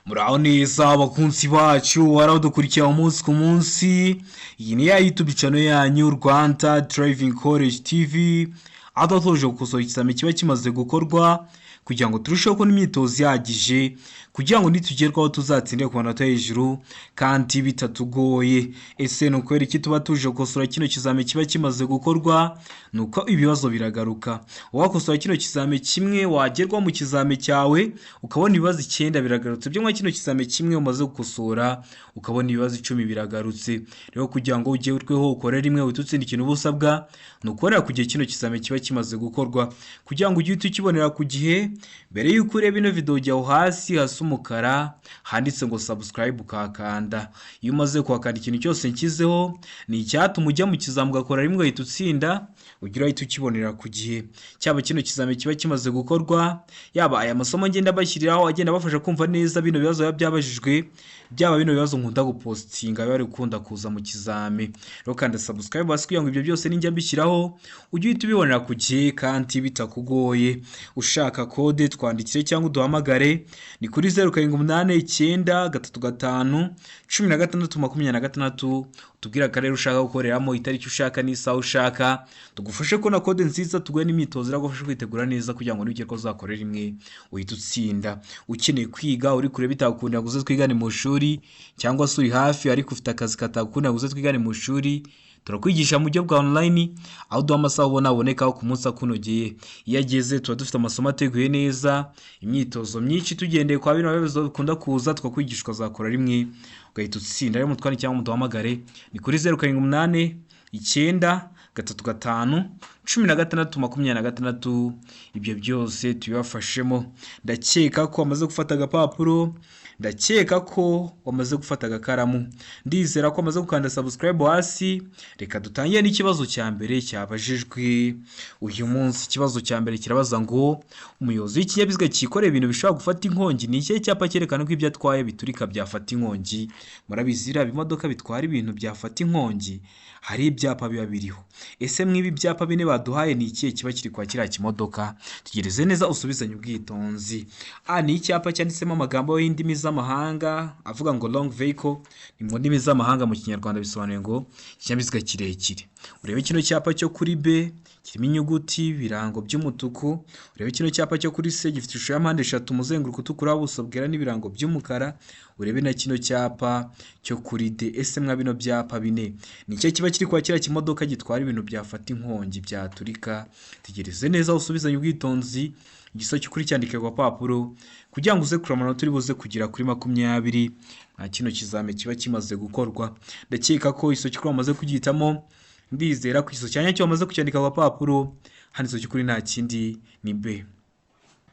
Muraho neza abakunzi bacu, waradukurikiye umunsi ku munsi. Iyi ni ya YouTube channel yanyu, Rwanda Driving College TV, aho tuba gukosora ikizami kiba kimaze gukorwa kugira ngo turusheho kubona imyitozo ihagije, kugira ngo nitugerwaho tuzatsinde ku manota hejuru kandi bitatugoye. Ese ni ukubera iki tuba tuje gukosora kino kizami kiba kimaze gukorwa? Ni uko ibibazo biragaruka. Wakosora kino kizami kimwe, wagerwa mu kizami cyawe ukabona ibibazo icyenda biragarutse. Byo kino kizami kimwe umaze gukosora, ukabona ibibazo 10 biragarutse. Rero kugira ngo ugerweho ukore rimwe uhite utsinda, ikintu uba usabwa ni ukubonera ku gihe kino kizami kiba kimaze gukorwa, kugira ngo ujye uhita ukibonera ku gihe. Mbere y'uko ureba ino video, jya aho hasi hasa umukara handitse ngo "subscribe", ukahakanda. Iyo umaze kuhakanda, ikintu cyose nshyizeho ni icyatuma ujya mu kizami ugakora rimwe ugahita utsinda, ugira uhita ukibonera ku gihe. Cyaba kino kizami kiba kimaze gukorwa, yaba aya masomo ngenda bashyiriraho agenda abafasha kumva neza bino bibazo biba byabajijwe, byaba bino bibazo nkunda gupostinga biba bari gukunda kuza mu kizami. Rero kanda subscribe hasi kugira ngo ibyo byose ninjya mbishyiraho ujye uhita ubibonera ku gihe kandi bitakugoye. Ushaka kode, twandikire cyangwa uduhamagare, ni kuri 0789351626. Utubwire akarere ushaka gukoreramo, itariki ushaka n'isaha ushaka, tugufashe kubona kode nziza, tuguhe n'imyitozo iragufasha kwitegura neza kugira ngo nugere ko uzakorera rimwe uhite utsinda. Ukeneye kwiga uri kure bitakundira ngo uze twigane mu ishuri, cyangwa se uri hafi ariko ufite akazi katakundira ngo uze twigane mu ishuri, turakwigisha mu buryo bwa online, aho duha amasaha ubona abonekaho ku munsi akunogeye. Iyo ageze, tuba dufite amasomo ateguye neza, imyitozo myinshi tugendeye kwa bino bibazo bikunda kuza, tukakwigisha ukazakora rimwe ugahita utsinda. Rero mutware cyangwa muduhamagare, ni kuri 0789351626. Ibyo byose tubibafashemo. Ndakeka ko wamaze gufata agapapuro, ndakeka ko wamaze gufata agakaramu, ndizera ko wamaze gukanda subscribe hasi. Reka dutangire n'ikibazo cya mbere cyabajijwe uyu munsi. Ikibazo cya mbere kirabaza ngo: umuyobozi w'ikinyabiziga cyikoreye ibintu bishobora gufata inkongi, ni ikihe cyapa cyerekana ko ibyo atwaye biturika, byafata inkongi? Murabizi, biriya bimodoka bitwara ibintu byafata inkongi, hari ibyapa biba biriho. Ese mw'ibi byapa bine baduhaye, ni ikihe kiba kiri kwa kiriya kimodoka? Tegereze neza, usubizanye ubwitonzi. A ni icyapa cyanditsemo amagambo y'indimi z'amahanga avuga ngo "long vehicle", ni mu ndimi z'amahanga, mu Kinyarwanda bisobanuye ngo ikinyabiziga kirekire. Urebe kino cyapa cyo kuri B, kirimo inyuguti, ibirango by'umutuku. Urebe kino cyapa cyo kuri C, gifite ishusho ya mpande eshatu, umuzenguruko utukura, ubuso bwera n'ibirango by'umukara. Urebe na kino cyapa cyo kuri D. Ese mwa bino byapa bine, ni icyo kiba kiri kwa kiriya kimodoka gitwara ibintu byafata inkongi, byaturika? Tegereze neza, usubizanye ubwitonzi. Igisubizo cy'ukuri cyandike ku gapapuro kugira ngo uze kureba amanota uri buze kugera kuri 20 nka kino kizami kiba kimaze gukorwa. Ndakeka ko igisubizo cy'ukuri wamaze kugihitamo, ndizera ko igisubizo cya nyacyo wamaze kucyandika ku gapapuro. Hano igisubizo cy'ukuri nta kindi, ni B.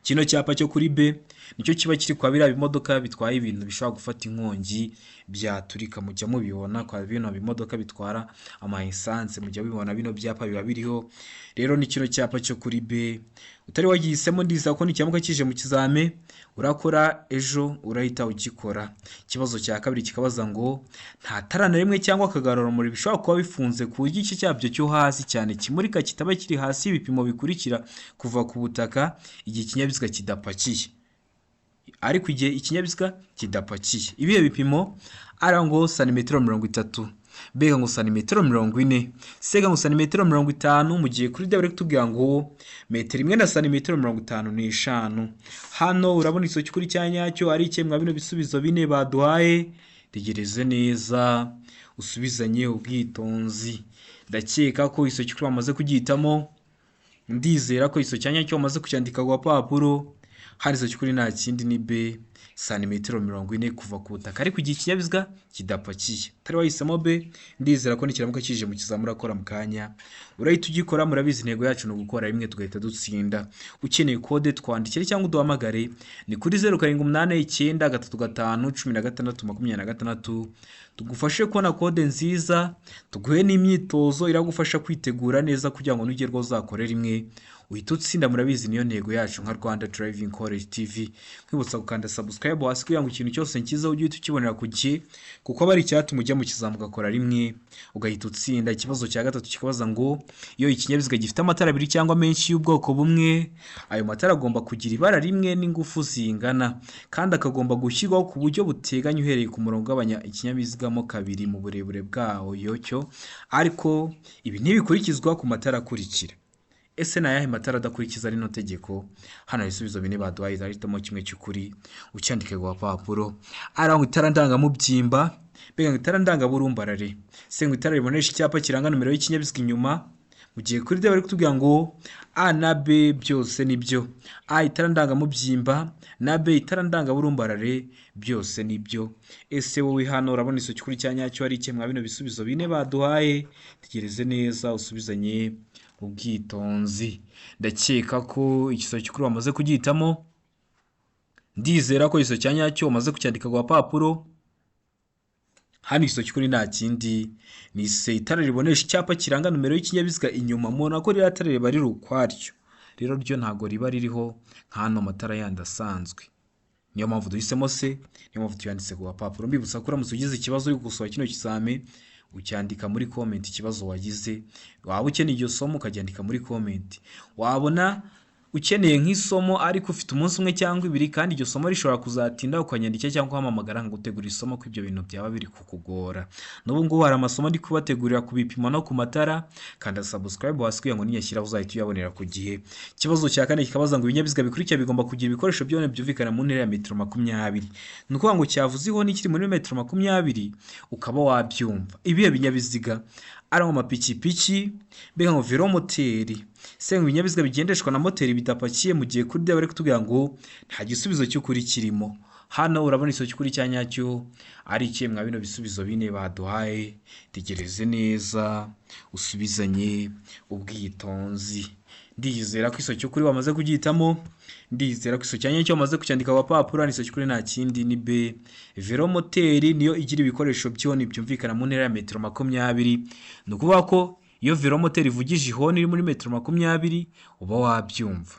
Kino cyapa cyo kuri B nicyo kiba kiri kwa biriya bimodoka bitwaye ibintu bishobora gufata inkongi, byaturika. Mujya mubibona kwa bino bimodoka bitwara ama essence, mujya mubibona, bino byapa biba biriho. Rero ni kino cyapa cyo kuri B. Utari wagihisemo, ndizera ko nikiramuka kije mu kizame urakora ejo, urahita ugikora. Ikibazo cya kabiri kikabaza ngo: nta tara na rimwe cyangwa akagarurarumuri bishobora kuba bifunze ku buryo igice cyabyo cyo hasi cyane kimurika kitaba kiri hasi y'ibipimo bikurikira kuva ku butaka igihe ikinyabiziga kidapakiye. Ariko igihe ikinyabiziga kidapakiye, ibihe bipimo? Ari ngo santimetero 30, B ngo santimetero 40, C ngo santimetero 50, mu gihe kuri D bari kutubwira ngo metero imwe na santimetero 55. Hano urabona igisubizo cy'ukuri cya nyacyo ari ikihe mwa bino bisubizo bine baduhaye? Tegereze neza, usubizanye ubwitonzi. Ndakeka ko igisubizo cy'ukuri wamaze kugihitamo, ndizera ko igisubizo cya nyacyo wamaze kucyandika ku gapapuro. Hano igisubizo cy'ukuri nta kindi, ni B, santimetero 40 kuva ku butaka, ariko igihe ikinyabiziga kidapakiye. Utari wahisemo B, ndizera ko nikiramuka kije mu kizami urakora mu kanya, urahita ugikora. Murabizi, intego yacu ni ugukora rimwe tugahita dutsinda. Ukeneye kode, twandikire cyangwa uduhamagare, ni kuri 0789351626. Tugufashe kubona kode nziza, tuguhe n'imyitozo iragufasha kwitegura neza kugira ngo nugerwaho uzakore rimwe uhita utsinda. Murabizi, niyo ntego yacu nka Rwanda Driving College TV. Nkwibutsa gukanda subscribe. subscribe hasi kugira ngo ikintu cyose nkiza ujye uhita ukibonera ku gihe, kuko aba ari icyatuma ujya mu kizami ugakora rimwe ugahita utsinda. Ikibazo cya gatatu kikabaza ngo iyo ikinyabiziga gifite amatara abiri cyangwa menshi y'ubwoko bumwe, ayo matara agomba kugira ibara rimwe n'ingufu zingana, kandi akagomba gushyirwaho ku buryo buteganye uhereye ku murongo ugabanya ikinyabiziga mo kabiri mu burebure bwayo cyo, ariko ibi ntibikurikizwa ku matara akurikira. Ese ni ayahe matara adakurikiza rino tegeko? Hano hari ibisubizo bine baduhaye, hitamo kimwe cy'ukuri ucyandike ku gapapuro. Arangwa itara ndangamubyimba, mbega ngo itara ndangaburumbarare, se ngo itara ribonesha icyapa kiranga nomero y'ikinyabiziga inyuma. Mu gihe kuri D bari kutubwira ngo A na B byose ni byo. A itara ndangamubyimba na B itara ndangaburumbarare byose ni byo. Ese wowe hano urabona iso cy'ukuri cya nyacyo ari iki mwa bino bisubizo bine baduhaye? Tegereze neza usubizanye ubwitonzi. Ndakeka ko igisubizo cy'ukuri wamaze kugihitamo, ndizera ko igisubizo cya nyacyo wamaze kucyandika ku gapapuro. Hano igisubizo cy'ukuri nta kindi, ni C itara ribonesha icyapa kiranga nomero y'ikinyabiziga inyuma. Mubona ko ririya tara riba riri ukwaryo, rero ryo ntabwo riba ririho nk'ano matara yandi asanzwe. Niyo mpamvu duhisemo C, niyo mpamvu tuyanditse ku gapapuro. Mbibutsa ko uramutse ugize ikibazo uri gukosora kino kizami, ucyandika muri comment ikibazo wagize. Waba ukeneye iryo somo ukaryandika muri comment. Wabona ukeneye nk'isomo ariko ufite umunsi umwe cyangwa ibiri kandi iryo somo rishobora kuzatinda, ukanyandikira cyangwa ukampamagara nkagutegurira isomo ko ibyo bintu byaba biri kukugora. N'ubu ngubu hari amasomo ndi kubategurira ku bipimo no ku matara. Kanda subscribe hasi kugira ngo ninyashyiraho uzahite uyabonera ku gihe. Ikibazo cya kane kikabaza ngo ibinyabiziga bikurikira bigomba kugira ibikoresho byone byumvikana mu ntera ya metero 20. Ni ukuvuga ngo cyavuze ihoni kiri muri metero 20 ukaba wabyumva. Ibihe binyabiziga? Ari amapikipiki, mbega ngo velomoteri, se ngo ibinyabiziga bigendeshwa na moteri bidapakiye. Mu gihe kuri D bari kutubwira ngo nta gisubizo cy'ukuri kirimo. Hano urabona igisubizo cy'ukuri cya nyacyo ari ikihe mwa bino bisubizo bine baduhaye? Tegereze neza usubizanye ubwitonzi. Ndizera ko igisubizo cy'ukuri wamaze kugihitamo, ndizera ko igisubizo cya nyacyo wamaze kucyandika ku gapapuro. Hano igisubizo cy'ukuri nta kindi, ni B. Velomoteri niyo igira ibikoresho by'ihoni byumvikana mu ntera ya metero 20. Ni ukuvuga ko iyo velomoteri ivugije ihoni iri muri metero 20 uba wabyumva.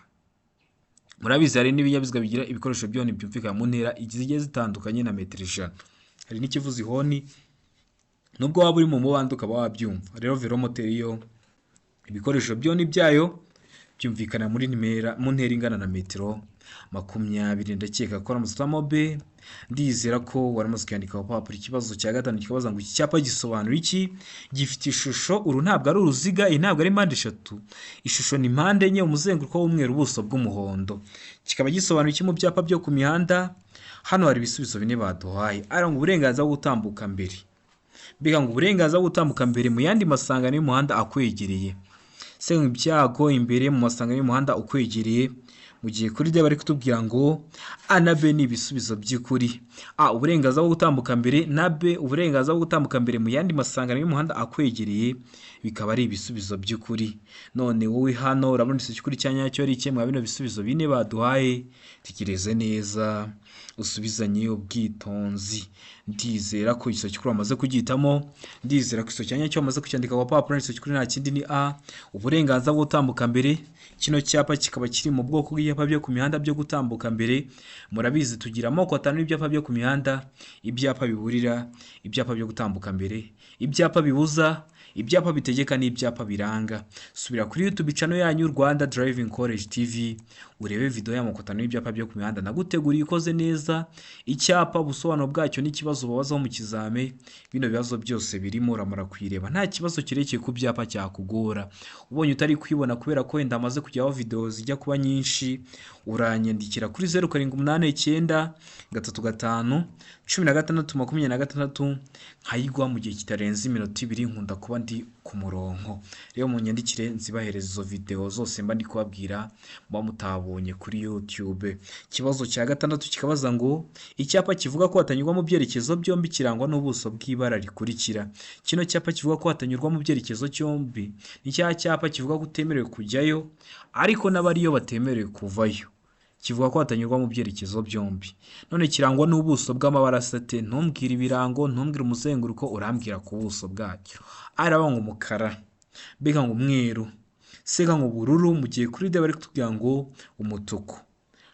Murabizi, hari n'ibinyabiziga bigira ibikoresho by'ihoni byumvikana mu ntera zigiye zitandukanye na metero 100. Hari n'ikivuza ihoni nubwo waba uri mu mubande ukaba wabyumva. Rero velomoteri yo ibikoresho by'ihoni byayo byumvikana muri nimera mu ntera ingana na metero 20. Ndakeka ko waramutse uhitamo B, ndizera ko waramaze kuyandika ku gapapuro. Ikibazo cya gatanu kikabaza ngo iki cyapa gisobanura iki? Gifite ishusho, uru ntabwo ari uruziga, iyi ntabwo ari mpande eshatu, ishusho ni mpande enye, umuzenguruko w'umweru, ubuso bw'umuhondo. Kikaba gisobanura iki mu byapa byo ku mihanda? Hano hari ibisubizo bine baduhaye. Aranga uburenganzira bwo gutambuka mbere, mbega ngo uburenganzira bwo gutambuka mbere mu yandi masangano y'umuhanda akwegereye, se ibyago imbere mu masangano y'umuhanda ukwegereye. Mu gihe kuri D bari kutubwira ngo A na B ni ibisubizo by'ukuri. A uburenganzira bwo gutambuka mbere na B uburenganzira bwo gutambuka mbere mu yandi masangano y'umuhanda akwegereye bikaba ari ibisubizo by'ukuri. None wowe hano urabona igisubizo cy'ukuri cya nyacyo ari ikihe mwa bino bisubizo bine baduhaye? Tekereze neza usubizanye ubwitonzi. Ndizera ko igisubizo cy'ukuri wamaze kugihitamo, ndizera ko igisubizo cya nyacyo wamaze kucyandika ku gapapuro. Igisubizo cy'ukuri nta kindi, ni A, uburenganzira bwo gutambuka mbere. Kino cyapa kikaba kiri mu bwoko bw'ibyapa byo ku mihanda byo gutambuka mbere. Murabizi, tugira amoko atanu y'ibyapa byo ku mihanda: ibyapa biburira, ibyapa byo gutambuka mbere, ibyapa bibuza, ibyapa bitegeka n'ibyapa biranga. Subira kuri YouTube channel yanyu Rwanda Driving College TV urebe video y'amoko atanu y'ibyapa byo ku mihanda naguteguriye ikoze neza, icyapa, ubusobanuro bwacyo n'ikibazo babazaho mu kizame. Bino bibazo byose birimo, uramara kuyireba nta kibazo kirekeye ku byapa cyakugora. Ubonye utari kwibona kubera ko wenda amaze kujyaho video zijya kuba nyinshi, uranyandikira kuri 0789351626 nkayigwa mu gihe kitarenze iminota 2. Nkunda kuba ndi ku murongo, rero munyandikire nzibahereza izo video zose mba ndi kubabwira muba mutabonye kuri YouTube. Ikibazo cya gatandatu kikabaza ngo icyapa kivuga ko hatanyurwa mu byerekezo byombi kirangwa n'ubuso bw'ibara rikurikira. Kino cyapa kivuga ko hatanyurwa mu byerekezo byombi ni cya cyapa kivuga ko utemerewe kujyayo ariko n'abariyo batemerewe kuvayo. Kivuga ko hatanyurwa mu byerekezo byombi, none kirangwa n'ubuso bw'amabara asate? Ntumbwire ibirango, ntumbwire umuzenguruko, urambwira ku buso bwacyo. Araba ngo umukara, mbega ngo umweru, sega ngo ubururu. Mu gihe kuri D bari kutubwira ngo umutuku.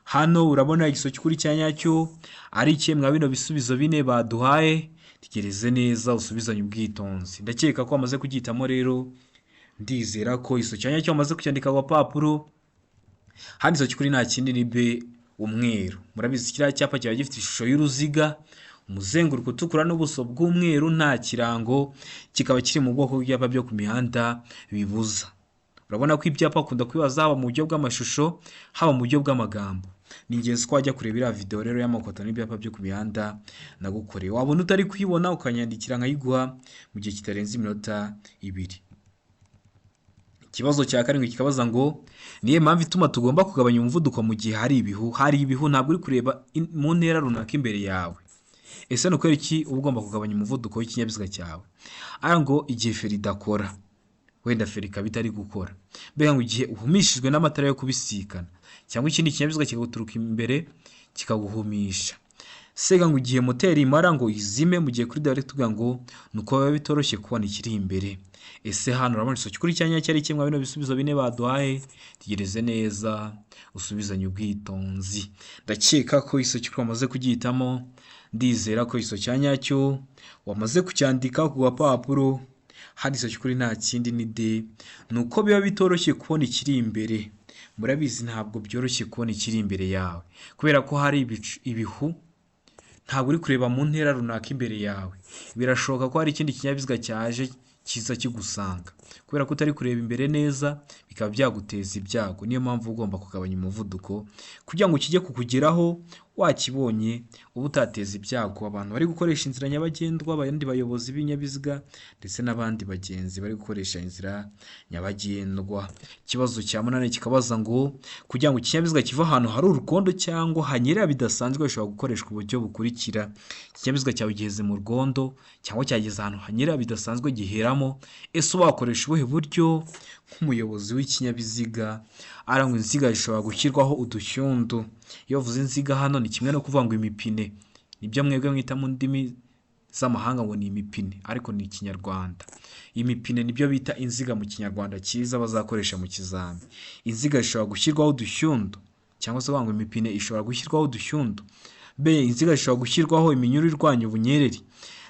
Hano urabona igisubizo cy'ukuri cya nyacyo ari ikihe mwa bino bisubizo bine baduhaye? Tegereze neza, usubizanye ubwitonzi. Ndakeka ko wamaze kugihitamo rero, ndizera ko igisubizo cya nyacyo wamaze kucyandika ku gapapuro. Hano igisubizo cy'ukuri nta kindi, ni B, umweru. Murabizi, kiriya cyapa kiba gifite ishusho y'uruziga, umuzenguruko utukura n'ubuso bw'umweru, nta kirango, kikaba kiri mu bwoko bw'ibyapa byo ku mihanda bibuza. Urabona ko ibyapa bakunda kubibaza haba mu buryo bw'amashusho, haba mu buryo bw'amagambo. Ni ingenzi ko wajya kureba iriya video rero y'amoko atanu y'ibyapa byo ku mihanda nagukoreye. Wabona utari kuyibona, ukanyandikira nkayiguha mu gihe kitarenze iminota 2. Ikibazo cya karindwi kikabaza ngo: niyo mpamvu ituma tugomba kugabanya umuvuduko mu gihe hari ibihu? Hari ibihu, ntabwo uri kureba mu ntera runaka imbere yawe. Ese ni ukubera iki uba ugomba kugabanya umuvuduko w'ikinyabiziga cyawe? Aya ngo igihe feri idakora, wenda feri ikaba itari gukora. Mbega ngo igihe uhumishijwe n'amatara yo kubisikana, cyangwa ikindi kinyabiziga kikaguturuka imbere kikaguhumisha. Sega ngo igihe moteri imara ngo izime, mu gihe kuri direct tuvuga ngo ni uko biba bitoroshye kubona ikiri imbere. Ese hano urabona igisubizo cy'ukuri cya nyacyo ari kimwe bino bisubizo bine baduhaye? Tegereze neza, usubizanye ubwitonzi. Ndakeka ko igisubizo cy'ukuri wamaze kugihitamo, ndizera ko igisubizo cya nyacyo wamaze kucyandika ku gapapuro. Hano igisubizo cy'ukuri nta kindi, ni D, ni uko biba bitoroshye kubona ikiri imbere. Murabizi, ntabwo byoroshye kubona ikiri imbere yawe kubera ko hari ibihu, ntabwo uri kureba mu ntera runaka imbere yawe. Birashoboka ko hari ikindi kinyabiziga cyaje kiza kigusanga, kubera ko utari kureba imbere neza, bikaba byaguteza ibyago. Niyo mpamvu ugomba kugabanya umuvuduko kugira ngo kijye kukugeraho wakibonye, uba utateza ibyago abantu bari gukoresha inzira nyabagendwa, abandi bayobozi b'ibinyabiziga ndetse n'abandi bagenzi bari gukoresha inzira nyabagendwa. Ikibazo cya munani kikabaza ngo: kugira ngo ikinyabiziga kive ahantu hari urukondo cyangwa hanyerera bidasanzwe, bishobora gukoreshwa uburyo bukurikira. Ikinyabiziga cyawe giheze mu rwondo cyangwa cyageze ahantu hanyerera bidasanzwe giheramo, ese wakoresha ubuhe buryo nk'umuyobozi w'ikinyabiziga? Arangwa inziga zishobora gushyirwaho udushyundu. Iyo bavuze inziga hano ni kimwe no kuvuga ngo imipine, nibyo mwebwe mwita mu ndimi z'amahanga ngo ni imipine, ariko ni Ikinyarwanda. Imipine nibyo bita inziga mu Kinyarwanda cyiza bazakoresha mu kizami. Inziga zishobora gushyirwaho udushyundu, cyangwa se ngo imipine ishobora gushyirwaho udushyundu. B, inziga zishobora gushyirwaho iminyururu irwanya ubunyereri.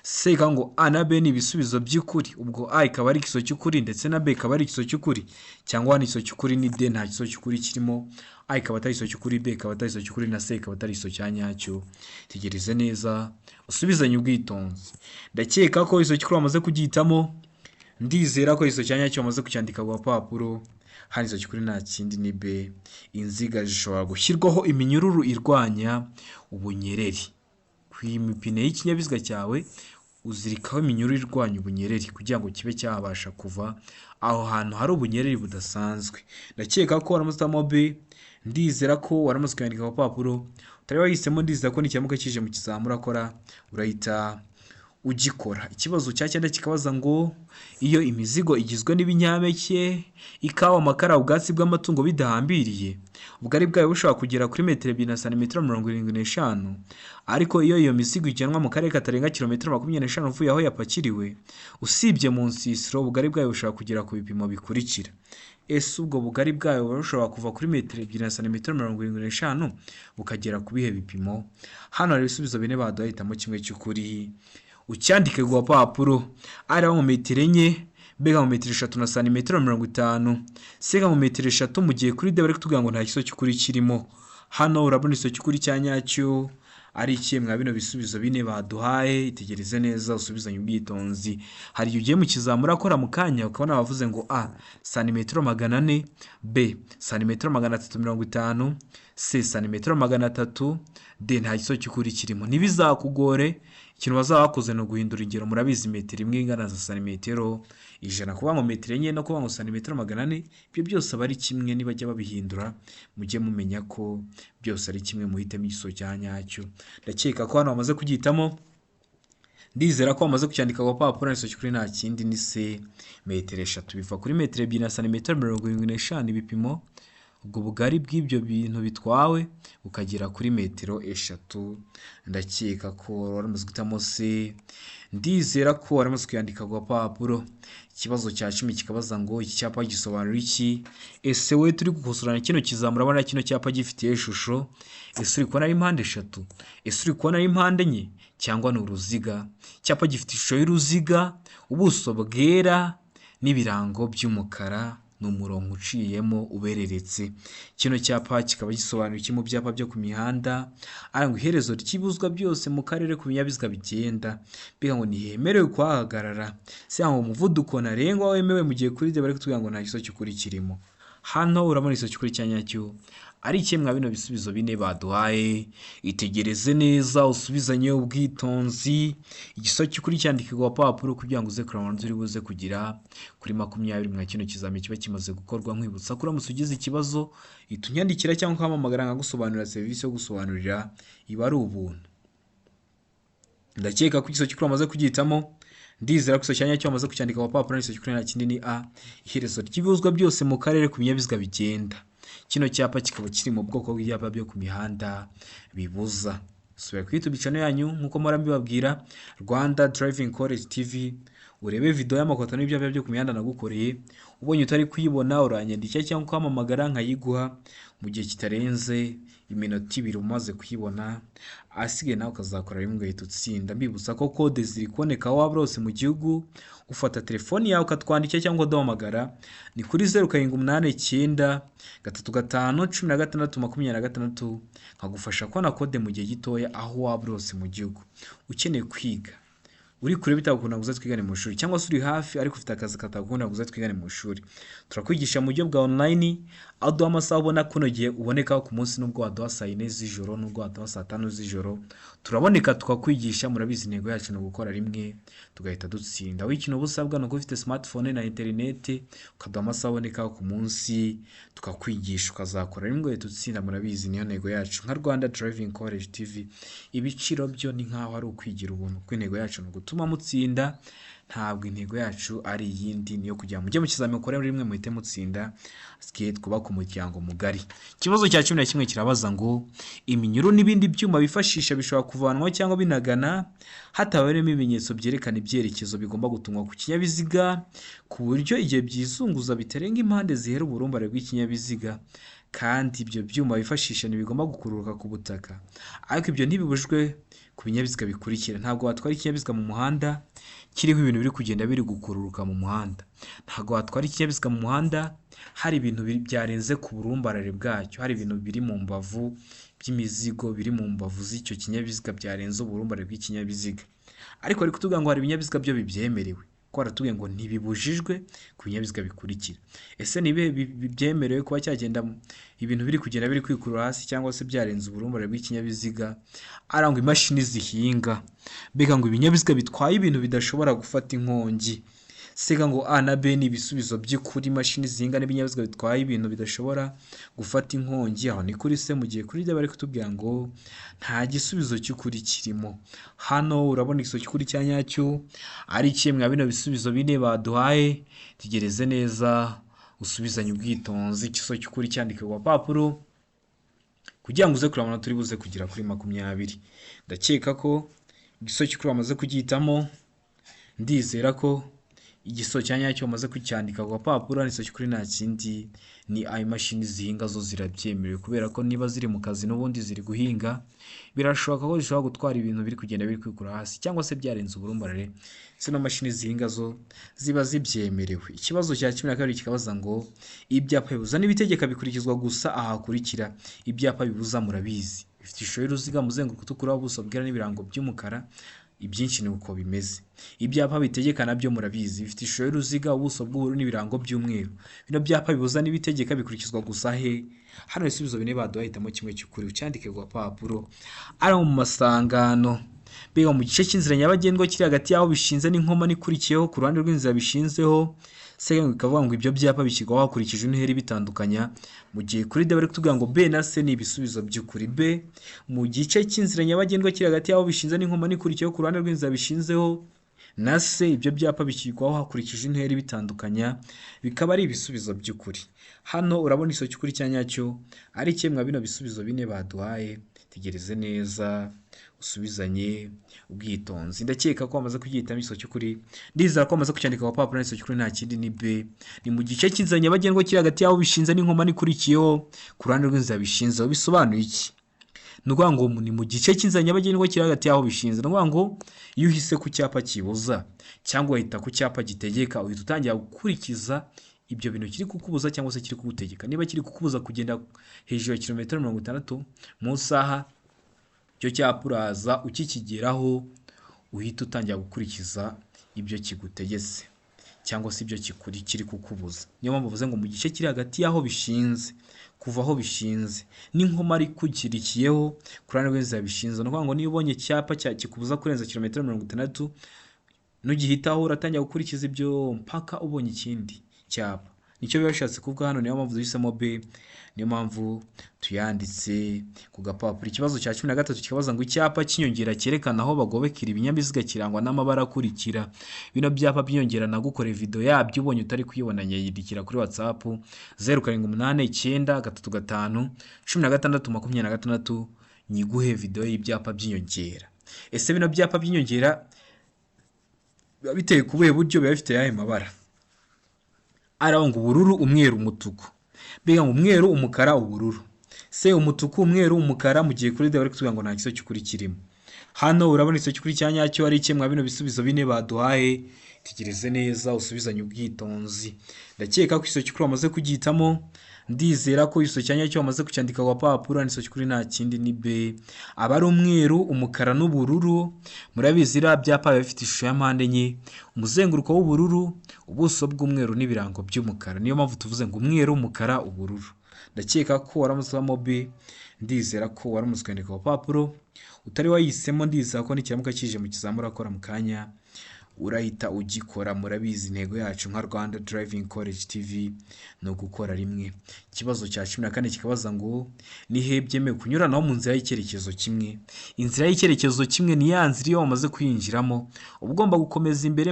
C ngo A na B ni ibisubizo by'ukuri, ubwo A ikaba ari igisubizo cy'ukuri ndetse na B ikaba ari igisubizo cy'ukuri, cyangwa hano igisubizo cy'ukuri ni D, nta gisubizo cy'ukuri kirimo. A ikaba atari igisubizo cy'ukuri, B ikaba atari igisubizo cy'ukuri, na C ikaba atari igisubizo cya nyacyo. Tegereze neza, usubizanye ubwitonzi. Ndakeka ko igisubizo cy'ukuri wamaze kugihitamo, ndizera ko igisubizo cya nyacyo wamaze kucyandika ku gapapuro. Hano igisubizo cy'ukuri nta kindi, ni B, inziga zishobora gushyirwaho iminyururu irwanya ubunyereri. Ku mipine y'ikinyabiziga cyawe uzirikaho iminyururu irwanya ubunyereri kugira ngo kibe cyabasha kuva aho hantu hari ubunyereri budasanzwe. Ndakeka ko waramutse uhitamo B, ndizera ko waramutse ukayandika ku gapapuro. Utari wahisemo, ndizera ko nikiramuka kije mu kizami urakora, urahita ugikora. Ikibazo cya cyenda kikabaza ngo: iyo imizigo igizwe n'ibinyampeke, ikawa, amakara, ubwatsi bw'amatungo bidahambiriye, ubugari bwayo bushobora kugera kuri metero 2 na santimetero 75, ariko iyo iyo mizigo ijyanwa mu karere katarenga kilometero 25 uvuye aho yapakiriwe, usibye mu nsisiro, ubugari bwayo bushobora kugera ku bipimo bikurikira. Ese ubwo bugari bwayo buba bushobora kuva kuri metero 2 na santimetero 75 bukagera ku bihe bipimo? Hano hari ibisubizo bine baduhaye, hitamo kimwe cy'ukuri, ucyandike ku gapapuro. A mu metero 4, B mu metero 3 na santimetero 50, C mu metero 3, mu gihe kuri D bari kutubwira ngo nta gisubizo cy'ukuri kirimo. Hano urabona igisubizo cy'ukuri cya nyacyo ari ikihe mwa bino bisubizo bine baduhaye? Itegereze neza, usubizanye ubwitonzi. Hari igihe ugiye mu kizami urakora mu kanya, ukabona bavuze ngo A santimetero 400, B santimetero 350, C santimetero 300, D nta gisubizo cy'ukuri kirimo. Ntibizakugore, ikintu bazaba bakoze ni uguhindura ingero. Murabizi, metero imwe ingana na santimetero 100. Kuvuga ngo metero 4 no kuvuga ngo santimetero 400, ibyo byose aba ari kimwe. Nibajya babihindura, mujye mumenya ko byose ari kimwe, muhitemo igisubizo cya nyacyo. Ndakeka ko hano bamaze kugihitamo, ndizera ko bamaze kucyandika ku gapapuro. Igisubizo cy'ukuri nta kindi, ni C, metero 3. Biva kuri metero 2 na santimetero 75 ibipimo. Ubwo bugari bw'ibyo bintu bitwawe bukagera kuri metero 3. Ndakeka ko wari umaze guhitamo C, ndizera ko wari umaze kuyandika ku gapapuro. Ikibazo cya 10 kikabaza ngo iki cyapa gisobanura iki? Ese we turi gukosorana kino kizamura, urabona kino cyapa gifite ishusho? Ese uri kubona ari impande 3? Ese uri kubona ari impande 4 cyangwa ni uruziga? Icyapa gifite ishusho y'uruziga, ubuso bwera n'ibirango by'umukara, ni umurongo uciyemo ubereretse. Kino cyapa kikaba gisobanura iki mu byapa byo ku mihanda? Ngo iherezo ry'ibuzwa byose mu karere ku binyabiziga bigenda, mbega ngo ntihemerewe kuhahagarara, se ngo umuvuduko ntarengwa wemewe, mu gihe kuri D bari kutubwira ngo nta gisubizo cy'ukuri kirimo. Hano urabona igisubizo cy'ukuri cya nyacyo ari kimwe mwa bino bisubizo 4 baduhaye. Itegereze neza usubizanye ubwitonzi igisubizo cy'ukuri cyandikirwa papuro kugira ngo uze kureba amanota uri buze kugira kuri 20 mwa kino kizami kiba kimaze gukorwa. Nkwibutsa ko uramutse ugize ikibazo ihita unyandikira cyangwa ukampamagara nkagusobanurira, serivisi yo gusobanurira iba ari ubuntu. Ndakeka ko igisubizo cy'ukuri wamaze kugihitamo, ndizera ko igisubizo cya nyacyo wamaze kucyandika ku papuro. Igisubizo cy'ukuri nta kindi ni A, iherezo ry'ibibuzwa byose mu karere ku binyabiziga bigenda. Kino cyapa kikaba kiri mu bwoko bw'ibyapa byo ku mihanda bibuza. Subira kuri YouTube channel yanyu nk'uko mpora mbibabwira, Rwanda Driving College TV, urebe video y'amakoto n'ibyapa byo ku mihanda nagukoreye. Ubonye utari kuyibona uranyandikira cyangwa ukampamagara nkayiguha mu gihe kitarenze iminota 2 umaze kuyibona, asigaye nawe ukazakora rimwe ugahita utsinda. Mbibutsa ko kode ziri kuboneka aho waba hose mu gihugu, ufata telefoni yawe ukatwandikira cyangwa uduhamagara, ni kuri 0789 35 16 26, nkagufasha kubona kode mu gihe gitoya aho waba uri hose mu gihugu. Ukeneye kwiga uri kure bitagukunda ngo uze twigane mu ishuri, cyangwa se uri hafi ariko ufite akazi katagukunda ngo uze twigane mu ishuri, turakwigisha mu buryo bwa online, aho duha amasaha ubona kunogeye ubonekaho ku munsi, nubwo waduha saa 4 z'ijoro, nubwo waduha saa 5 z'ijoro, turaboneka tukakwigisha. Murabizi intego yacu ni ugukora rimwe tugahita dutsinda. Wowe ikintu uba usabwa ni uko ufite smartphone na interineti, ukaduha amasaha abonekaho ku munsi, tukakwigisha ukazakora rimwe ugahita utsinda. Murabizi niyo ntego yacu nka Rwanda Driving College TV. Ibiciro byo ni nk'aho ari ukwigira ubuntu, kuko intego yacu ni ugutuma mutsinda, ntabwo intego yacu ari iyindi, niyo kugira ngo mujye mu kizamini mukore rimwe muhite mutsinda, asigaye twubake umuryango mugari. Ikibazo cya 11 kirabaza ngo iminyururu n'ibindi byuma bifashisha bishobora kuvanwaho cyangwa binagana hatabayemo ibimenyetso byerekana ibyerekezo bigomba gutungwa ku kinyabiziga, ku buryo igihe byizunguza bitarenga impande zihera uburumbare bw'ikinyabiziga, kandi ibyo byuma bifashisha ntibigomba gukururuka ku butaka, ariko ibyo ntibibujijwe ku binyabiziga bikurikira. Ntabwo watwara ikinyabiziga mu muhanda kiriho ibintu biri kugenda biri gukururuka mu muhanda, ntabwo watwara ikinyabiziga mu muhanda hari ibintu byarenze ku burumbarare bwacyo, hari ibintu biri mu mbavu by'imizigo biri mu mbavu z'icyo kinyabiziga byarenze uburumbare bw'ikinyabiziga. Ariko bari kutubwira ngo hari ibinyabiziga byo bibyemerewe, ko baratubwiye ngo ntibibujijwe ku binyabiziga bikurikira. Ese ni ibihe byemerewe kuba cyagenda ibintu biri kugenda biri kwikurura hasi cyangwa se byarenze uburumbare bw'ikinyabiziga? Arangwa imashini zihinga, mbega ngo ibinyabiziga bitwaye ibintu bidashobora gufata inkongi. Sega ngo A na B ni ibisubizo by'ukuri, imashini zihinga n'ibinyabiziga bitwaye ibintu bidashobora gufata inkongi, aho ni kuri C, mu gihe kuri D bari kutubwira ngo nta gisubizo cy'ukuri kirimo. Hano urabona igisubizo cy'ukuri cya nyacyo ari kimwe mwa bino bisubizo 4 baduhaye. Tegereze neza usubizanye ubwitonzi igisubizo cy'ukuri cyandike ku gapapuro kugira ngo uze kureba amanota uri buze kugera kuri 20. Ndakeka ko igisubizo cy'ukuri wamaze kugihitamo, ndizera ko igisubizo cya nyacyo wamaze kucyandika ku gapapuro. Igisubizo cy'ukuri nta kindi ni ayo imashini zihinga zo zirabyemerewe, kubera ko niba ziri mu kazi n'ubundi ziri guhinga, birashoboka ko zishobora gutwara ibintu biri kugenda biri kwikura hasi cyangwa se byarenze uburumbarare, zino mashini zihinga zo ziba zibyemerewe. Ikibazo cya 12 kikabaza ngo ibyapa bibuza n'ibitegeka bikurikizwa gusa aha hakurikira. Ibyapa bibuza murabizi, bifite ishusho y'uruziga, umuzenguruko utukura, ubuso bwera n'ibirango by'umukara, ibyinshi ni uko bimeze. Ibyapa bitegeka nabyo murabizi, bifite ishusho y'uruziga, ubuso bw'ubururu n'ibirango by'umweru. Bino byapa bibuza n'ibitegeka bikurikizwa gusa he? Hano ibisubizo 4 baduhaye, hitamo kimwe cy'ukuri ucyandike ku gapapuro. Ari mu masangano, mbega mu gice cy'inzira nyabagendwa kiri hagati y'aho bishinze n'inkomane ikurikiyeho ku ruhande rw'inzira bishinzeho. Se bikavuga ngo ibyo byapa bishyirwaho hakurikijwe intera ibitandukanya, mu gihe kuri D bari kutubwira ngo B na C ni ibisubizo by'ukuri. B, mu gice cy'inzira nyabagendwa kiri hagati y'aho bishinze n'inkomane ikurikiyeho ku ruhande rw'inzira bishinzeho, Na C, ibyo byapa bishyirwaho hakurikije intera ibitandukanya, bikaba ari ibisubizo by'ukuri. Hano urabona igisubizo cy'ukuri cya nyacyo ari kimwe mwa bino bisubizo bine baduhaye. Tegereze neza usubizanye ubwitonzi. Ndakeka ko wamaze kugihitamo igisubizo cy'ukuri, ndizera ko wamaze kucyandika ku gapapuro. Igisubizo cy'ukuri nta kindi, ni B. Ni mu gice cy'inzira nyabagendwa kiri hagati y'aho bishinze n'inkomane ikurikiyeho ku ruhande rw'inzira bishinzeho. Bisobanuye iki? Ni ukuvuga ngo ni mu gice cy'inzira nyabagendwa kiri hagati y'aho bishinze. Ni ukuvuga ngo iyo uhise ku cyapa kibuza cyangwa ugahita ku cyapa gitegeka, uhita utangira gukurikiza ibyo bintu kiri kukubuza cyangwa se kiri kugutegeka. Niba kiri kukubuza kugenda hejuru ya kilometero 60 mu isaha, icyo cyapa uraza ukikigeraho uhita utangira gukurikiza ibyo kigutegetse cyangwa se ibyo kiri kukubuza. Niyo mpamvu bavuze ngo mu gice kiri hagati y'aho bishinze, kuva aho bishinze n'inkomane ikurikiyeho ku ruhande rw'inzira bishinze. Ni ukuvuga ngo niba ubonye icyapa kikubuza kurenza kilometero 60, nugihitaho uratangira gukurikiza ibyo mpaka ubonye ikindi cyapa. Nicyo biba bishatse kuvuga hano. Niyo mpamvu duhisemo B, niyo mpamvu tuyanditse ku gapapuro. Ikibazo cya 13 kikabaza ngo icyapa cy'inyongera cyerekana aho bagobekera ibinyabiziga kirangwa n'amabara akurikira. Bino byapa by'inyongera nagukoreye video yabyo, ubonye utari kuyibona nyandikira kuri WhatsApp 0789351626 nyiguhe video y'ibyapa by'inyongera. Ese bino byapa by'inyongera biba biteye ku buhe buryo? Biba bifite ayahe mabara? Araho ngo ubururu, umweru, umutuku. Mbega ngo umweru, umukara, ubururu. Se umutuku, umweru, umukara, mu gihe kuri D bari kutubwira ngo nta gisubizo cy'ukuri kirimo. Hano urabona igisubizo cy'ukuri cya nyacyo ari kimwe mwa bino bisubizo bine baduhaye. Tegereze neza usubizanye ubwitonzi. Ndakeka ko igisubizo cy'ukuri wamaze kugihitamo, ndizera ko igisubizo cya nyacyo wamaze kucyandika ku gapapuro. Igisubizo cy'ukuri nta kindi, ni B. Aba ari umweru, umukara n'ubururu. Murabizi, iriya byapa biba bifite ishusho ya mpande enye, umuzenguruko w'ubururu, ubuso bw'umweru n'ibirango by'umukara. Niyo mpamvu tuvuze ngo umweru, umukara, ubururu. Ndakeka ko waramutse uhitamo B, ndizera ko waramutse ukandika ku gapapuro. Utari wayihisemo, ndizera ko nikiramuka kije mu kizamini urakora mu kanya urahita ugikora. Murabizi, intego yacu nka Rwanda Driving College TV ni ugukora rimwe. Ikibazo cya 14 kikabaza ngo ni he byemewe kunyuranaho mu nzira y'icyerekezo kimwe? Inzira y'icyerekezo kimwe ni ya nzira iyo wamaze kuyinjiramo uba ugomba gukomeza imbere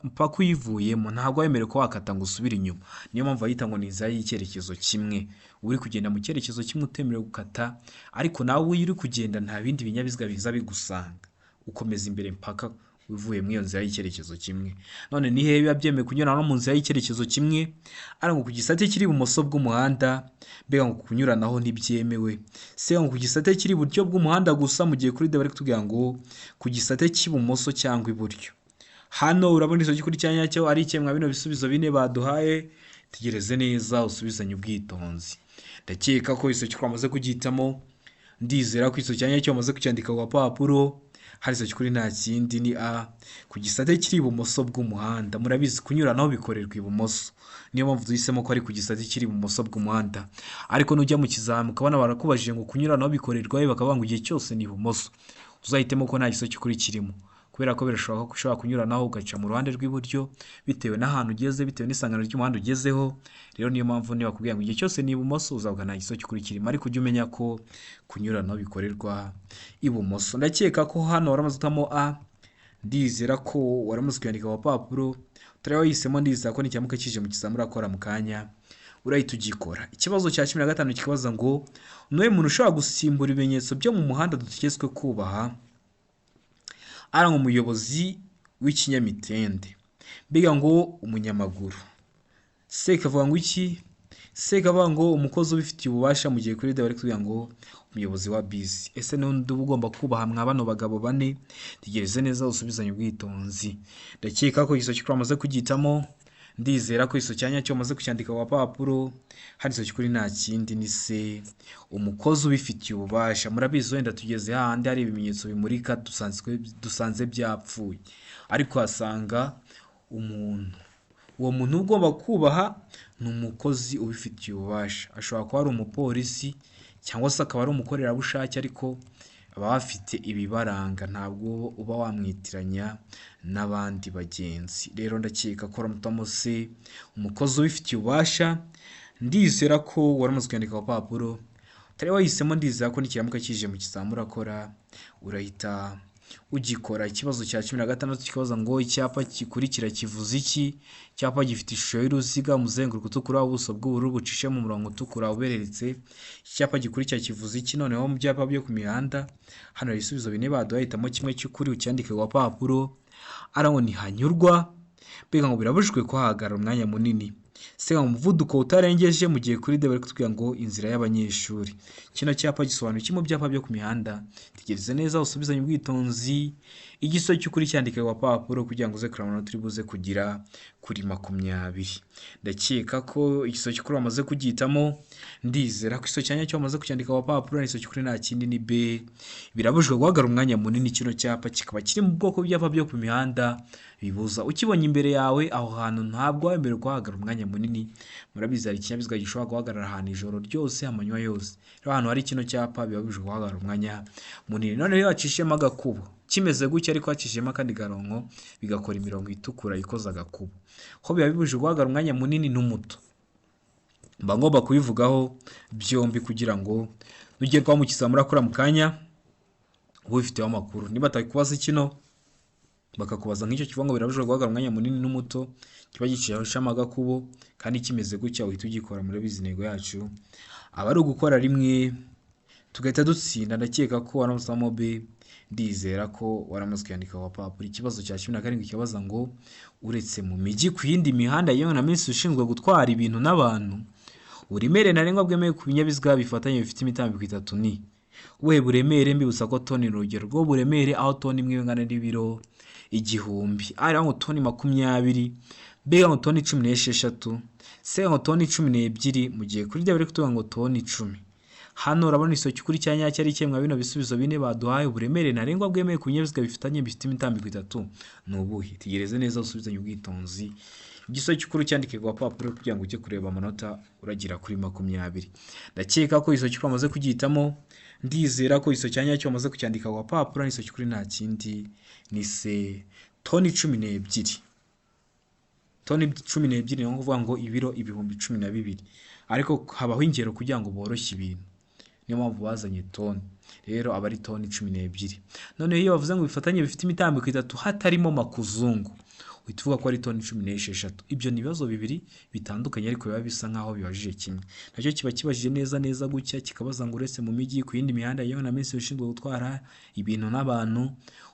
mpaka uyivuyemo, ntabwo wemerewe kuba wakata ngo usubire inyuma. Niyo mpamvu bayita ngo ni inzira y'icyerekezo kimwe. Uba uri kugenda mu cyerekezo kimwe, utemerewe gukata, ariko nawe iyo uri kugenda nta bindi binyabiziga biza bigusanga, ukomeza imbere mpaka uvuye muri iyo nzira y'icyerekezo kimwe. None ni hehe biba byemewe kunyuranaho mu nzira y'icyerekezo kimwe? Ariko ku gisate kiri ibumoso bw'umuhanda, mbega ngo kunyuranaho ntibyemewe. Se ngo ku gisate kiri iburyo bw'umuhanda gusa, mu gihe kuri D bari kutubwira ngo ku gisate cy'ibumoso cyangwa iburyo. Hano urabona igisubizo cy'ukuri cya nyacyo ari kimwe mwa bino bisubizo bine baduhaye. Tegereze neza usubizanye ubwitonzi. Ndakeka ko igisubizo cy'ukuri wamaze kugihitamo, ndizera ko igisubizo cya nyacyo wamaze kucyandika ku gapapuro. Hari igisubizo cy'ukuri nta kindi, ni A, ku gisate kiri ibumoso bw'umuhanda. Murabizi, kunyuranaho bikorerwa ibumoso, niyo mpamvu duhisemo ko ari ku gisate kiri ibumoso bw'umuhanda. Ariko nujya mu kizami ukabona barakubajije ngo kunyuranaho bikorerwa he, bakavuga ngo igihe cyose ni ibumoso, uzahitemo ko nta gisubizo cy'ukuri kirimo, kubera ko birashoboka ko ushobora kunyuranaho ugaca mu ruhande rw'iburyo bitewe n'ahantu ugeze, bitewe n'isangano ry'umuhanda ugezeho. Rero niyo mpamvu niba bakubwira ngo igihe cyose ni ibumoso, uzavuga nta gisubizo cy'ukuri kirimo, ariko ujye umenya ko kunyuranaho bikorerwa ibumoso. Ndakeka ko hano waramaze uhitamo A, ndizera ko waramaze kuyandika ku gapapuro. Utari wayihisemo, ndizera ko nikiramuka kije mu kizamini urakora mu kanya urahita ugikora. Ikibazo cya 15 kikabaza ngo ni uwuhe muntu ushobora gusimbura ibimenyetso byo mu muhanda dutegetswe kubaha? Ari umuyobozi w'ikinyamitende, mbega ngo umunyamaguru. Se kavuga ngo iki? Se kavuga ngo umukozi ubifitiye ububasha, mu gihe kuri D bari kutubwira ngo umuyobozi wa bisi. Ese n'undi uba ugomba kubaha mwa bano bagabo bane? Tegereze neza usubizanye ubwitonzi. Ndakeka ko igisubizo cy'ukuri wamaze kugihitamo, ndizera ko igisubizo cya nyacyo wamaze kucyandika ku gapapuro. Hano igisubizo cy'ukuri nta kindi, ni se, umukozi ubifitiye ububasha. Murabizi, wenda tugeze hahandi hari ibimenyetso bimurika dusanze byapfuye, ariko uhasanga umuntu. Uwo muntu ugomba kubaha ni umukozi ubifitiye ububasha. Ashobora kuba ari umupolisi cyangwa se akaba ari umukorerabushake, ariko baba bafite ibibaranga, ntabwo uba wamwitiranya n'abandi bagenzi. Rero ndakeka ko uramutamo se, umukozi ubifitiye ububasha. Ndizera ko waramaze kwandika ku gapapuro. Utari wahisemo, ndizera ko nikiramuka kije mu kizamini urakora urahita ugikora. Ikibazo cya 16 kikabaza ngo icyapa gikurikira kivuze iki? Icyapa gifite ishusho y'uruziga, umuzenguruko utukura, ubuso bw'ubururu bucishe mu murongo utukura ubereretse. Icyapa gikurikira kivuze iki? Noneho mu byapa byo ku mihanda hano hari ibisubizo bine baduhaye, hitamo kimwe cy'ukuri ucyandike ku gapapuro. Ara ngo ntihanyurwa, mbega ngo birabujijwe kuhahagarara umwanya munini. Se umuvuduko utarengeje, mu gihe kuri D bari kutubwira ngo inzira y'abanyeshuri. Kino cyapa gisobanura iki mu byapa byo ku mihanda? Tegereze neza usubizanye ubwitonzi igisubizo cy'ukuri cyandike ku gapapuro kugira ngo uze kureba amanota uri buze kugira kuri 20. Ndakeka ko igisubizo cy'ukuri wamaze kugihitamo, ndizera ko igisubizo cya nyacyo wamaze kucyandika ku gapapuro, igisubizo cy'ukuri nta kindi ni B. Birabujijwe guhagarara umwanya munini. Kino cyapa kikaba kiri mu bwoko bw'ibyapa byo ku mihanda bibuza. Ukibonye imbere yawe aho hantu ntabwo wemerewe kuhahagarara umwanya munini. Murabizi hari ikinyabiziga gishobora guhagarara ahantu ijoro ryose, amanywa yose. Rero ahantu hari kino cyapa biba bibujijwe guhagarara umwanya munini. Noneho iyo wacishijemo agakubo kimeze gutya, ariko hacishijemo akandi karongo bigakora imirongo itukura ikoze agakubo, ho biba bibujijwe guhagarara umwanya munini n'umuto. Mba ngomba kubivugaho byombi kugira ngo nugerwaho mu kizamura murakora mu kanya ube ubifiteho amakuru. Niba batakubaza kino bakakubaza nk'icyo kivuga ngo birabujijwe guhagarara umwanya munini n'umuto, kiba gicishamo agakubo kandi kimeze gutya, uhita ugikora. Murabizi intego yacu aba ari ugukora rimwe tugahita dutsinda. Ndakeka ko waramusamo B, ndizera ko waramaze kuyandika ku gapapuro. Ikibazo cya 17 kibaza ngo uretse mu mijyi, ku yindi mihanda yewe na minisitiri ushinzwe gutwara ibintu n'abantu, uburemere ntarengwa bwemewe ku binyabiziga bifatanye bifite imitambiko itatu ni ubuhe buremere? Mbibutsa ko toni ni urugero rw'uburemere, aho toni imwe ingana n'ibiro 1000. A ngo toni 20, B ngo toni 16, C ngo toni 12, mu gihe kuri D bari kutubwira ngo toni 10. Hano urabona igisubizo cy'ukuri cya nyacyo ari ikihe mwa bino bisubizo bine baduhaye? Uburemere ntarengwa bwemewe ku binyabiziga bifatanye bifite imitambiko itatu ni ubuhe? Tegereze neza usubizanye ubwitonzi igisubizo cy'ukuri cyandike ku gapapuro kugira ngo ujye kureba amanota uragira kuri 20. Ndakeka ko igisubizo cy'ukuri wamaze kugihitamo, ndizera ko igisubizo cya nyacyo wamaze kucyandika ku gapapuro, igisubizo cy'ukuri nta kindi ni C, toni 12. Toni 12 ni ukuvuga ngo ibiro 12,000, ariko habaho ingero kugira ngo boroshye ibintu, niyo mpamvu bazanye toni. Rero aba ari toni 12. Noneho iyo bavuze ngo bifatanye bifite imitambiko itatu hatarimo makuzungu, uhita uvuga ko ari toni 16. Ibyo ni ibibazo bibiri bitandukanye ariko biba bisa nkaho bibajije kimwe. Nacyo kiba kibajije neza neza gutya, kikabaza ngo uretse mu mijyi, ku yindi mihanda yewe na minisitiri ushinzwe gutwara ibintu n'abantu,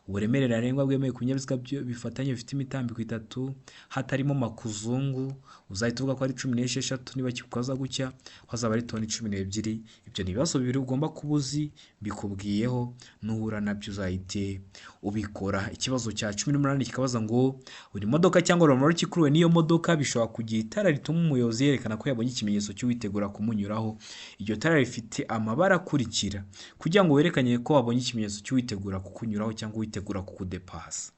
uburemere ntarengwa bwemewe ku binyabiziga bifatanye bifite imitambiko itatu hatarimo makuzungu, uzahita uvuga ko ari 16. Niba kikubaza gutya hazaba ari toni 12. Ibyo ni ibibazo bibiri ugomba kuba uzi, mbikubwiyeho, nuhura nabyo uzahite ubikora. Ikibazo cya 18 kikabaza ngo buri modoka cyangwa romoroki ikuruwe n'iyo modoka bishobora kugira itara rituma umuyobozi yerekana ko yabonye ikimenyetso cy'uwitegura kumunyuraho. Iryo tara rifite amabara akurikira kugira ngo werekane ko wabonye ikimenyetso cy'uwitegura kukunyuraho cyangwa uwitegura kukudepasa.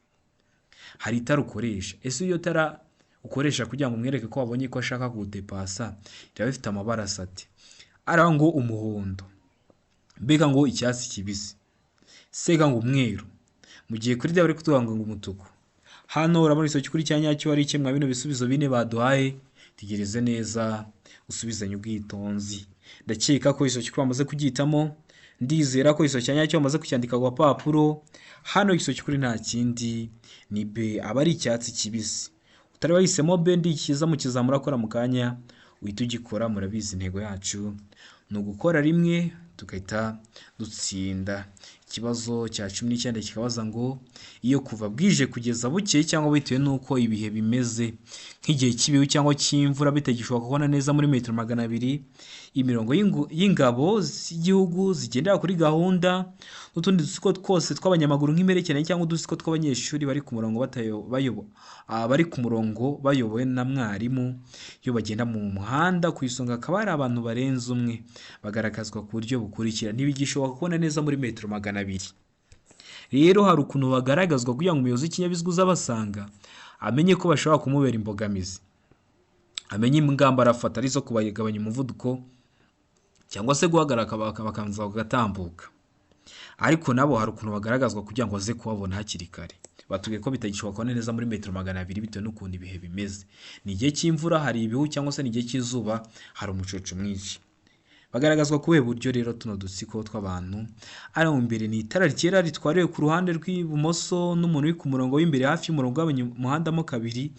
Hari itara ukoresha. Ese iyo tara ukoresha kugira ngo umwereke ko wabonye ko ashaka kugudepasa riba rifite amabara asate? Ara ngo umuhondo, mbega ngo icyatsi kibisi, sega ngo umweru, mu gihe kuri D bari kutubwira ngo umutuku. Hano urabona igisubizo cy'ukuri cya nyacyo ari kimwe bino bisubizo bine baduhaye. Tegereze neza usubizanye ubwitonzi. Ndakeka ko igisubizo cy'ukuri wamaze kugihitamo, ndizera ko igisubizo cya nyacyo wamaze kucyandika ku gapapuro. Hano igisubizo cy'ukuri nta kindi ni B, aba ari icyatsi kibisi. Utari wahisemo B, ndikiza mu kizamura akora mu kanya uhita ugikora. Murabizi intego yacu ni ugukora rimwe tugahita dutsinda. Ikibazo cya 19 kikabaza ngo iyo kuva bwije kugeza bukeye cyangwa bitewe n'uko ibihe bimeze, nk'igihe cy'ibihu cyangwa cy'imvura, bitagishoboka kubona neza muri metero 200 imirongo y'ingabo z'igihugu zigendera kuri gahunda n'utundi dutsiko twose tw'abanyamaguru nk'imperekerane cyangwa udutsiko tw'abanyeshuri bari ku murongo bari ku murongo bayobowe na mwarimu, iyo bagenda mu muhanda ku isonga hakaba hari abantu barenze umwe, bagaragazwa ku buryo bukurikira. Ntibigishoboka kubona neza muri metero 200. Rero hari ukuntu bagaragazwa kugira ngo umuyobozi w'ikinyabiziga uza abasanga amenye ko bashobora kumubera imbogamizi, amenye ingamba arafata arizo kubagabanya umuvuduko cyangwa se guhagarara bakabanza bagatambuka. Ariko nabo hari ukuntu bagaragazwa kugira ngo aze kubabona hakiri kare. Batubwiye ko bitagishoboka kubona neza muri metero 200 bitewe n'ukuntu ibihe bimeze. Ni igihe cy'imvura hari ibihu, cyangwa se ni igihe cy'izuba hari umucucu mwinshi. Bagaragazwa ku buhe buryo rero tuno dutsiko tw'abantu? Ari imbere ni itara ryera ritwariwe ku ruhande rw'ibumoso n'umuntu uri ku murongo w'imbere hafi y'umurongo ugabanya umuhanda mo kabiri.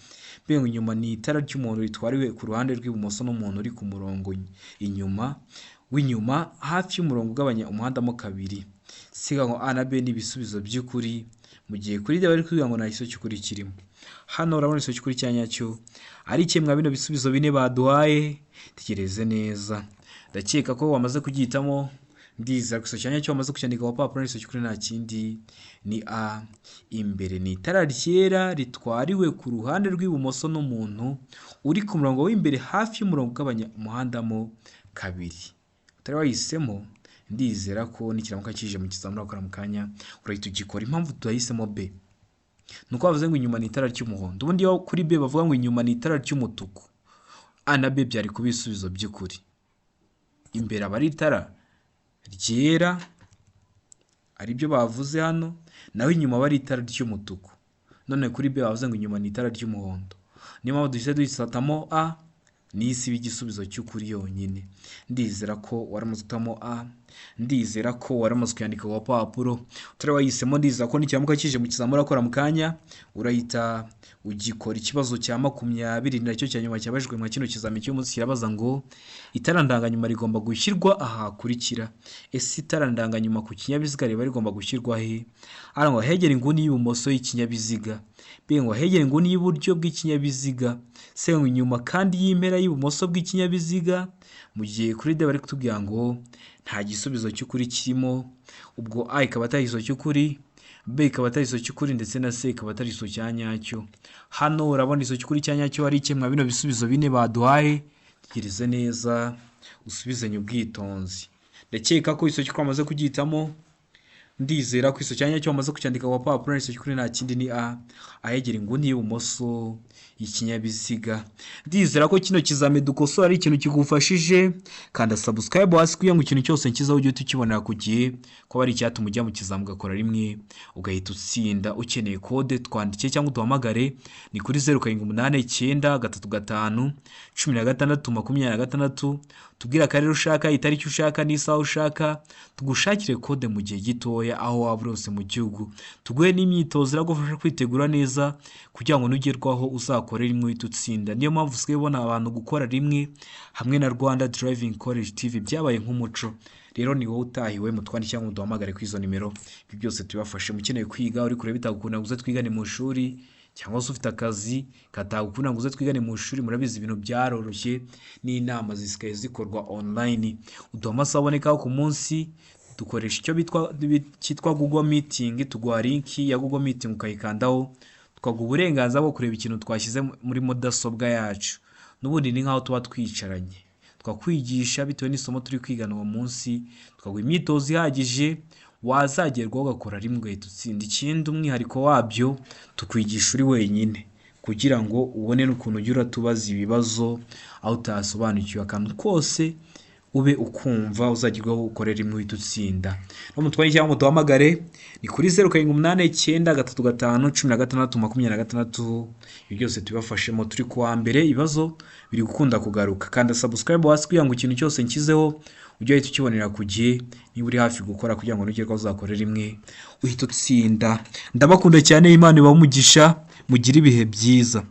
B ngo inyuma ni itara ry'umuhondo ritwariwe ku ruhande rw'ibumoso n'umuntu uri ku murongo inyuma w'inyuma hafi y'umurongo ugabanya umuhanda mo kabiri. C ngo A na B ni ibisubizo by'ukuri, mu gihe kuri D bari kuvuga ngo nta gisubizo cy'ukuri kirimo. Hano urabona igisubizo cy'ukuri cya nyacyo ari kimwe mwa bino bisubizo bine baduhaye. Tekereze neza, ndakeka ko wamaze kugihitamo. Ndizera ko igisubizo cya nyacyo wamaze kucyandika ku gapapuro. Igisubizo cy'ukuri nta kindi ni A. Imbere ni itara ryera ritwariwe ku ruhande rw'ibumoso n'umuntu uri ku murongo w'imbere hafi y'umurongo ugabanya umuhanda mo kabiri. Utari wahisemo, ndizera ko nikiramuka kije mu kizamini urakora mu kanya urahita ugikora. Impamvu tudahisemo B ni uko bavuze ngo inyuma ni itara ry'umuhondo. Ubundi iyo kuri B bavuga ngo inyuma ni itara ry'umutuku, A na B byari kuba ibisubizo by'ukuri. Imbere aba ari itara ryera, aribyo bavuze hano, naho inyuma aba ari itara ry'umutuku. None kuri B bavuze ngo inyuma ni itara ry'umuhondo, niyo mpamvu duhise duhitamo A. Niyo isiba igisubizo cy'ukuri yonyine. Ndizera ko waramaze guhitamo A, ndizera ko waramaze kuyandika ku gapapuro. Utari wahisemo, ndizera ko nikiramuka kije mu kizamini urakora mu kanya urahita ugikora. Ikibazo cya 20 nacyo cya nyuma cyabajijwe mwa kino kizamini cy'umunsi kirabaza ngo: itara ndanganyuma rigomba gushyirwa aha hakurikira. Ese itara ndanganyuma ku kinyabiziga riba rigomba gushyirwa he? A ngo ahegera inguni y'ibumoso y'ikinyabiziga, B ngo ahegera inguni y'iburyo bw'ikinyabiziga, C ngo inyuma kandi y'impera y'ibumoso bw'ikinyabiziga, mu gihe kuri D bari kutubwira ngo nta gisubizo cy'ukuri kirimo. Ubwo A ikaba atari igisubizo cy'ukuri, B ikaba atari igisubizo cy'ukuri, ndetse na C ikaba atari igisubizo cya nyacyo. Hano urabona igisubizo cy'ukuri cya nyacyo ari iki mwa bino bisubizo bine baduhaye? Tegereze neza, usubizanye ubwitonzi. Ndakeka ko igisubizo cy'ukuri wamaze kugihitamo. Ndizera ko igisubizo cya nyacyo wamaze kucyandika ku gapapuro. Igisubizo cy'ukuri nta kindi ni A, ahegera inguni y'ibumoso y'ikinyabiziga. Ndizera ko kino kizami dukosora ari ikintu kigufashije. Kanda subscribe hasi kugira ngo ikintu cyose nkizaho ujye ukibonera ku gihe, ko ari icyatuma ujya mu kizami ugakora rimwe ugahita utsinda. Ukeneye kode, twandike cyangwa uduhamagare, ni kuri 0789351626. Tubwire akarere ushaka, itariki ushaka n'isaha ushaka, tugushakire kode mu gihe gitoya aho waba uri hose mu gihugu. Tuguhe n'imyitozo iragufasha kwitegura neza kugira ngo nugerwaho uzakore rimwe uhite utsinda. Niyo mpamvu usigaye ubona abantu gukora rimwe hamwe na Rwanda Driving College TV byabaye nk'umuco. Rero ni wowe utahiwe, mutwandike cyangwa muduhamagare kuri izo nimero, ibi byose tubibafashe. Ukeneye kwiga, uri kureba bitagukunda ngo uze twigane mu ishuri, cyangwa se ufite akazi katagukunda ngo uze twigane mu ishuri, murabizi ibintu byaroroshye n'inama zisigaye zikorwa online. Uduha amasaha abonekaho ku munsi, dukoresha icyo bitwa cyitwa Google Meeting, tuguha link ya Google Meeting ukayikandaho, tukaguha uburenganzira bwo kureba ikintu twashyize muri mudasobwa yacu. N'ubundi ni nk'aho tuba twicaranye, tukakwigisha bitewe n'isomo turi kwigana uwo munsi, tukaguha imyitozo ihagije wazagerwaho ugakora rimwe ugahita utsinda. Ikindi, umwihariko wabyo, tukwigisha uri wenyine kugira ngo ubone n'ukuntu ujya uratubaza ibibazo aho utasobanukiwe akantu kose, ube ukumva uzagerwaho ukore rimwe uhita utsinda. No mutwandikire cyangwa muduhamagare, ni kuri 0789351626. Ibi byose tubibafashemo. Turi kuwa mbere, ibibazo biri gukunda kugaruka. Kanda subscribe hasi kugira ngo ikintu cyose nshyizeho ujye uhita ukibonera ku gihe niba uri hafi gukora, kugira ngo nugerwaho uzakore rimwe uhita utsinda. Ndabakunda cyane, Imana ibahe umugisha, mugire ibihe byiza.